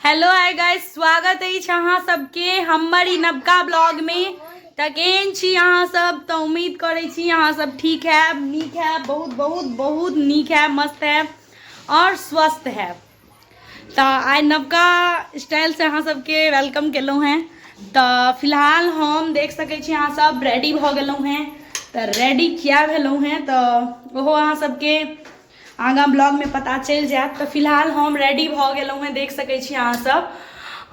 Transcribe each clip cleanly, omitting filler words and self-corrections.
Hello hi guys, स्वागत अछि अहाँ सबके हमर ई नवका ब्लॉग में। तऽ केहन छी अहाँ सब? तऽ उम्मीद करै छी अहाँ सब ठीक हैब, नीक हैब, बहुत बहुत बहुत नीक हैब, मस्त हैब और स्वस्थ हैब। तऽ आइ नवका स्टाइलसँ अहाँ सबके welcome केलहुँ हेँ। तऽ फिलहाल हम देख सकै छी अहाँ सब रेडी भऽ गेलहुँ हेँ। तऽ रेडी किया भेलहुँ हेँ तऽ ओहो अहाँ सबके आगाँ ब्लॉगमे पता चलि जायत। तऽ फिलहाल हम रेडी भऽ गेलहुँ हेँ, देख सकै छी अहाँ सब।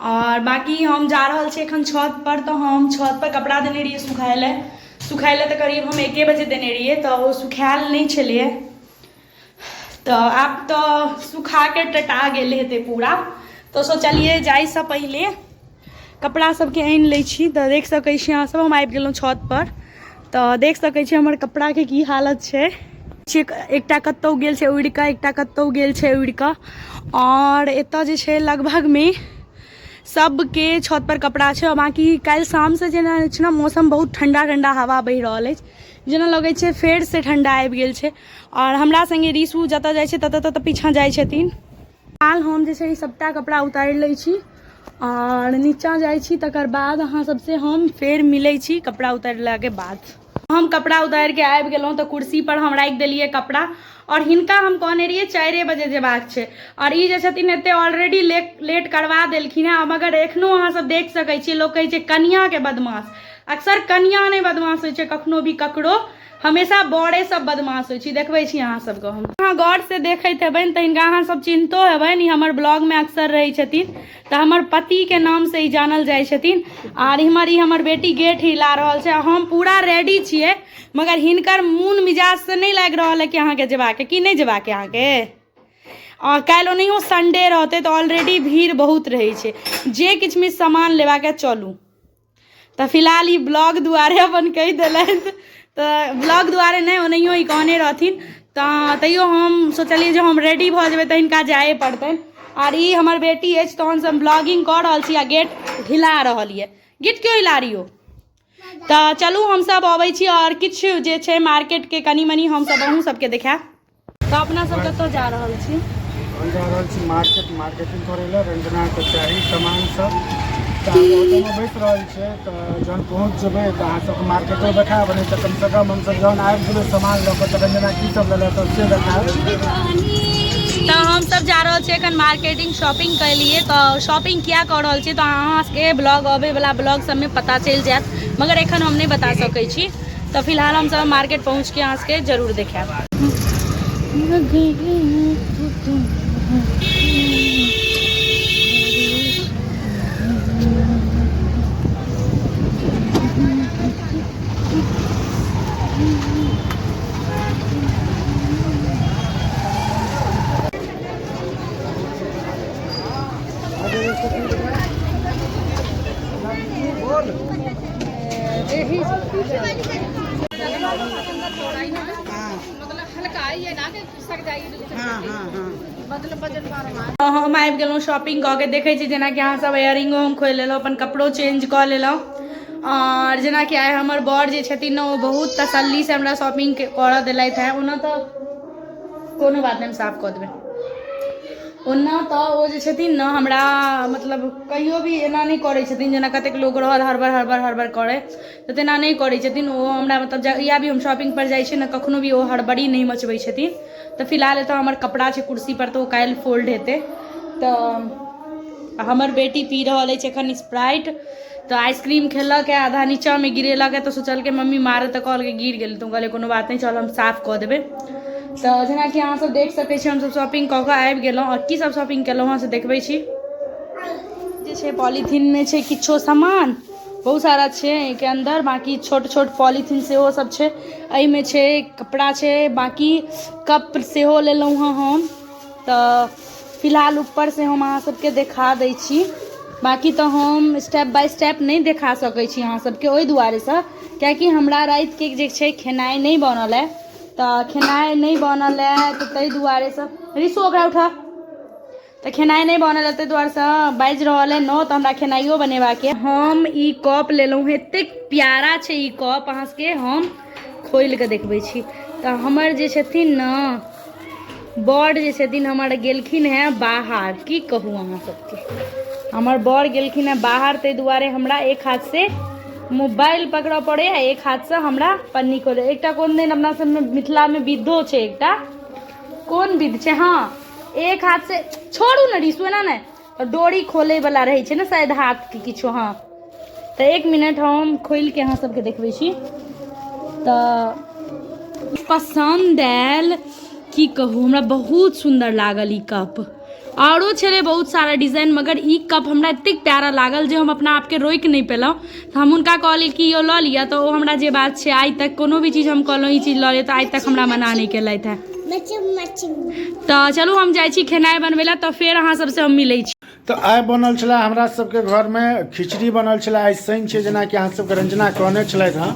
आओर बाँकी हम जा रहल छी एखन छत पर। तऽ हम छत पर कपड़ा देने रहियै सुखाय लए। सुखाय लए तऽ करीब हम 1 बजे देने रहियै, तऽ ओ सुखायल नहि छलैए। तऽ आब तऽ सुखाके टटा गेल हेतै पूरा। तऽ सोचलियै जाइसँ पहिले कपड़ा सबके आनि लै छी। तऽ देख सकै छी अहाँ सब, हम आबि गेलहुँ छत पर। तऽ देख सकै छी हमर कपड़ाके की हालत छै। एकटा कतहु गेल छै उड़ि कऽ, एकटा कतहु गेल छै उड़ि कऽ। आओर एतऽ जे छै लगभगमे सबके छत पर कपड़ा छै। आओर बाँकी काल्हि शामसँ जेना छै ने मौसम बहुत ठण्डा ठण्डा हवा बहि रहल अछि, जेना लगै छै फेरसँ ठण्डा आबि गेल छै। आओर हमरा सङ्गे रिशु जतऽ जाइ छै ततऽ ततऽ पीछाँ जाइ छथिन। फिलहाल हम जे छै सबटा कपड़ा उतारि लै छी आओर नीचाँ जाइ छी, तकर बाद अहाँ सबसँ हम फेर मिलै छी कपड़ा उतारलाके बाद। हम कपड़ा उतारिके आबि गेलहुँ तऽ कुर्सी पर हम राखि देलियै कपड़ा। आओर हिनका हम कहने रहियै 4 बजे जेबाक छै, आओर ई जे छथिन एते ऑलरेडी लेट करवा देलखिन हेँ। मगर एखनो अहाँ सब देख सकै छियै, लोक कहै छै कनियाँके बदमाश। अक्सर कनियाँ नहि बदमाश होइ छै कखनो भी ककरो, हमेशा बड़े सब बदमाश होइ छै। देखबै छी अहाँ सबके हम। अहाँ गौर से देखैत हेबनि तऽ हिनका अहाँ सब चिन्हतो हेबनि, ई हमर ब्लॉगमे अक्सर रहै छथिन। तऽ हमर पतिके नामसँ ई जानल जाइ छथिन। आर इम्हर ई हमर बेटी गेट हिला रहल छै। हम पूरा रेडी छियै, मगर हिनकर मोन मिजाजसँ नहि लागि रहल है कि अहाँके जेबाके कि नहि जेबाके अहाँके। आ काल्हि ओनाहियो संडे रहतै तऽ ऑलरेडी भीड़ बहुत रहै छै। जे किछु भी सामान लेबाके चलू। तऽ फिलहाल ई ब्लॉग दुआरे अपन कहि देलथि, तऽ ब्लॉग दुआरे नहि, ओनाहियो ई कहने रहथिन। तऽ तैयो हम सोचलियै जे हम रेडी भऽ जेबै तऽ हिनका जाए पड़तनि। आर ई हमर बेटी अछि, तहनसँ हम ब्लॉगिंग कऽ रहल छी आ गेट हिला रहल यऽ। गेट क्यों हिला रही हो? तऽ चलू हमसब अबै छी आओर किछु जे छै मार्केटके कनि मनि हमसब अहूँ सबके देखायब। तऽ अपना सब कतऽ जा रहल छी? हम जा रहल छी मार्केट, मार्केटिंग करै लए। रंजनाके चाही सामान सब, तऽ आब ऑटोमे बैस रहल छियै। तऽ जहन पहुँच जेबै तऽ अहाँ सबके मार्केटो देखायब, नहि तऽ कमसँ कम हमसब जहन आबि जेबै सामान लऽ कऽ तऽ रंजना की सब लेलक से देखायब। तऽ हमसब जा रहल छियै एखन मार्केटिंग शॉपिंग के लिए। तऽ शॉपिंग किया कऽ रहल छी तऽ अहाँ सबके ब्लॉग अबै वला ब्लॉग सबमे पता चलि जायत, मगर एखन हम नहि बता सकै छी। तऽ फिलहाल हमसब मार्केट पहुँचके अहाँ सबके जरूर देखायब। हम आबि गेलहुँ शॉपिंग कऽ के। देखै छी जेनाकि अहाँ सब इयरिंगो हम खोलि लेलहुँ, अपन कपड़ो चेंज कऽ लेलहुँ। आओर जेनाकि आइ हमर बड़ जे छथिन ने, ओ बहुत तसल्लीसँ हमरा शॉपिंग करऽ देलथि हेँ। ओना तऽ कोनो बात नहि, हम साफ कऽ देबै। ओना तऽ ओ जे छथिन ने हमरा मतलब कहियो भी एना नहि करै छथिन, जेना कतेक लोक रहल हड़बड़ हड़बड़ हड़बड़ करै, तऽ तेना नहि करै छथिन ओ हमरा। मतलब जहिया भी हम शॉपिंग पर जाइ छियै ने, कखनो भी ओ हड़बड़ी नहि मचबै छथिन। तऽ फिलहाल एतऽ हमर कपड़ा छै कुर्सी पर, तऽ ओ काल्हि फोल्ड हेतै। तऽ हमर बेटी पी रहल अछि एखन स्प्राइट। तऽ आइसक्रीम खेलक है, आधा नीचाँमे गिरेलक है, तऽ सोचलकै मम्मी मारत, तऽ कहलकै गिर गेल। तऽ कहलियै कोनो बात नहि, चल हम साफ कऽ देबै। तऽ जेनाकि अहाँ सब देख सकै छी, हमसब शॉपिंग कऽ कऽ आबि गेलहुँ। आओर की सब शॉपिंग केलहुँ हँ से देखबै छी। जे छै पॉलीथीनमे छै किछो सामान बहुत सारा छै एहिके अन्दर। बाँकी छोट छोट पॉलीथीन सेहो सब छै एहिमे, छै कपड़ा छै, बाँकी कप सेहो लेलहुँ हँ हम। तऽ फिलहाल ऊपरसँ हम अहाँ सबके देखा दै छी। बाँकी तऽ हम स्टेप बाय स्टेप नहि देखा सकै छी अहाँ सबके, ओहि दुआरेसँ कियाकि हमरा रातिके जे छै खेनाइ नहि बनल अइ। तऽ खेनाइ नहि बनल अइ तऽ ताहि दुआरेसँ रिसू ओकरा उठा। तऽ खेनाइ नहि बनल है ताहि दुआरेसँ बाजि रहल है 9, तऽ हमरा खेनाइयो बनेबाक अइ। हम ई कप लेलहुँ हेँ, एतेक प्यारा छै ई कप, अहाँ सबके हम खोलि कऽ देखबै छी। तऽ हमर जे छथिन ने बड़ जे छथिन हमर गेलखिन हेँ बाहर। की कहू अहाँ सबके, हमर बड़ गेलखिन हेँ बाहर, ताहि दुआरे हमरा एक हाथसँ मोबाइल पकड़ऽ पड़ैए, एक हाथसँ हमरा पन्नी खोलै। एकटा कोन दिन अपना सबमे मिथिलामे विधो छै, एकटा कोन विध छै? हँ, एक हाथसँ छोड़ू ने रिसू, एना नहि डोरी खोलैवला रहै छै ने शायद हाथके किछो। हँ, तऽ 1 मिनट हम खोलिके अहाँ सबके देखबै छी। तऽ पसन्द आयल, की कहू, हमरा बहुत सुन्दर लागल ई कप। आरो छलै बहुत सारा डिजाइन, मगर ई कप हमरा एतेक प्यारा लागल जे हम अपना आपके रोकि नहि पेलहुँ। तऽ हम हुनका कहलियै कि यौ लऽ लिअ। तऽ ओ हमरा जे बात छै, आइ तक कोनो भी चीज हम कहलहुँ ई चीज लऽ लिअ, तऽ आइ तक हमरा मना नहि केलथि हेँ। तऽ चलू, हम जाइ छी खेनाइ बनबै लए, तऽ फेर अहाँ सबसँ हम मिलै छी। तऽ आइ बनल छलै हमरा सबके घरमे खिचड़ी बनल छलै। आइ शनि छै, जेनाकि अहाँ सबके रंजना कहने छलथि हँ।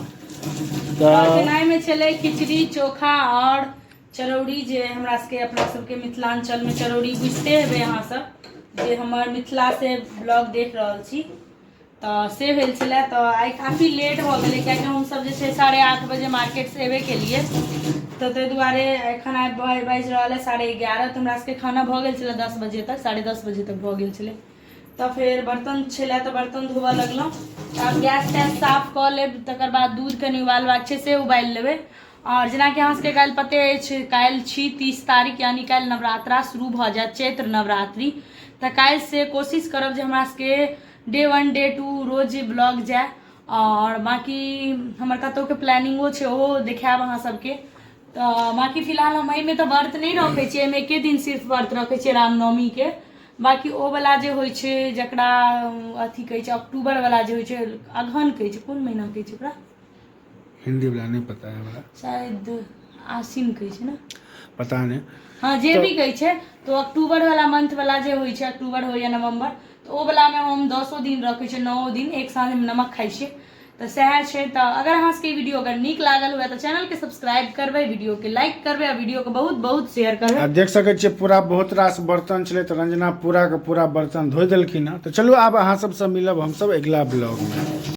तऽ खेनाइमे छलै खिचड़ी चोखा आओर चरौड़ी, जे हमरा सबके अपना सबके मिथिलाञ्चलमे चरौड़ी बुझिते हेबै अहाँ सब जे हमर मिथिला से ब्लॉग देख रहल छी, तऽ से भेल छलै। तऽ आइ काफी लेट भऽ गेलै, कियाकि हमसब जे छै 8:30 बजे मार्केटसँ एबे केलियै, तऽ ताहि दुआरे एखन आइ बाजि रहल है 11:30। तऽ हमरा सबके खाना भऽ गेल छलै 10 बजे तक, 10:30 बजे तक भऽ गेल छलै। तऽ फेर बर्तन छलै तऽ बर्तन धोबऽ लगलहुँ। तऽ आब गैस तैस साफ कऽ लेब, तकर बाद दूध कनि उबालबाक छै, से उबालि लेबै। आओर जेनाकि अहाँ सबके काल्हि पते अछि, काल्हि छी 30 तारीख, यानी काल्हि नवरात्रा शुरू भऽ जायत, चैत्र नवरात्रि। तऽ काल्हिसँ कोशिश करब जे हमरा सबके डे 1 डे 2 रोज ब्लॉग जाय। आओर बाँकी हमर कतहुके प्लानिंगो छै, ओहो देखायब अहाँ सबके। तऽ बाँकी फिलहाल हम एहिमे तऽ व्रत नहि रखै छियै, एहिमे एके दिन सिर्फ व्रत रखै छियै, रामनवमीके। बाँकी ओ वला जे होइ छै जकरा अथी कहै छै, अक्टूबर वला जे होइ छै, अगहन कहै छै, कोन महीना कहै छै ओकरा? हिंदी वाला नहि पता है हमरा। शायद आश्विन कहै छै ने। पता नहि। हँ, जे भी कहै छै, तऽ अक्टूबर वाला मंथ वाला जे होइ छै, अक्टूबर हो या नवम्बर, तऽ ओ वलामे हम 10 दिन रखै छियै, 9 दिन एक साँझमे नमक खाइ छियै, तऽ सएह छै। तऽ अगर अहाँ सबके वीडियो अगर नीक लागल हुए तऽ चैनलके सब्सक्राइब करबै, वीडियोके लाइक करबै आ वीडियोके बहुत बहुत शेयर करबै। आ देख सकै छियै पूरा बहुत रास बर्तन छलै, तऽ रंजना पूरा के पूरा बर्तन धोइ देलखिन हँ। तऽ चलू, आब अहाँ सबसँ मिलब हमसब अगिला ब्लॉगमे।